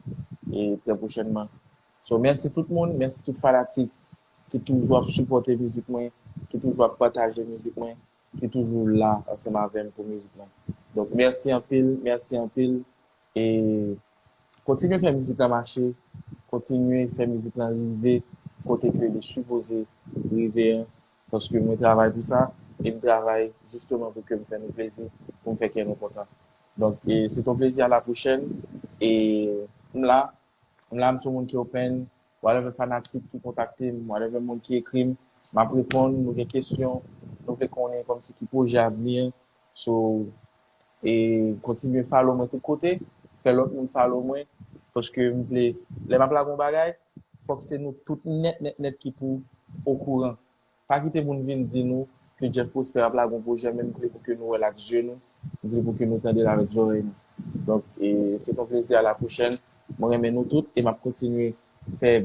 e trè pwochènman. So, mèsi tout moun, mèsi tout fanatik ki toujou ap sipòte mizik mwen, ki toujou ap pataje mizik mwen, ki toujou la ansanm avè m pou mizik mwen. Donk, mèsi anpil, mèsi anpil, e kontinye fè mizik lan mache, kontinye fè mizik lan rive kote ke li sipoze rive an, paske mwen travay pou sa, e m travay jisteman pou ke m fè nou plezi, pou m fè kè nou kontan. Donk, e se t on plezi, a la pwochèn, e m la, m la, m se yon moun ki open, whatever fanatik ki kontakte m, whatever moun ki ekri m, m ap reponn, nou gen kesyon, nou vle konnen kòmsi ki pwojè avni an, so, e kontinye follow mwen tout kote, fè lòt moun follow mwen, paske m vle, lè m ap lage yon bagay, fòk se nou tout nèt, nèt, nèt ki pou okouran. Pa kite moun vin di nou ke Jeff Prosper ap lage yon pwojè, men m vle pou ke nou wè l ak zye nou, m vle pou ke nou tande l avèk zòrèy nou. Donk, e, se t on plezi, a la pwochèn. Mwen renmen nou tout e m ap kontinye fè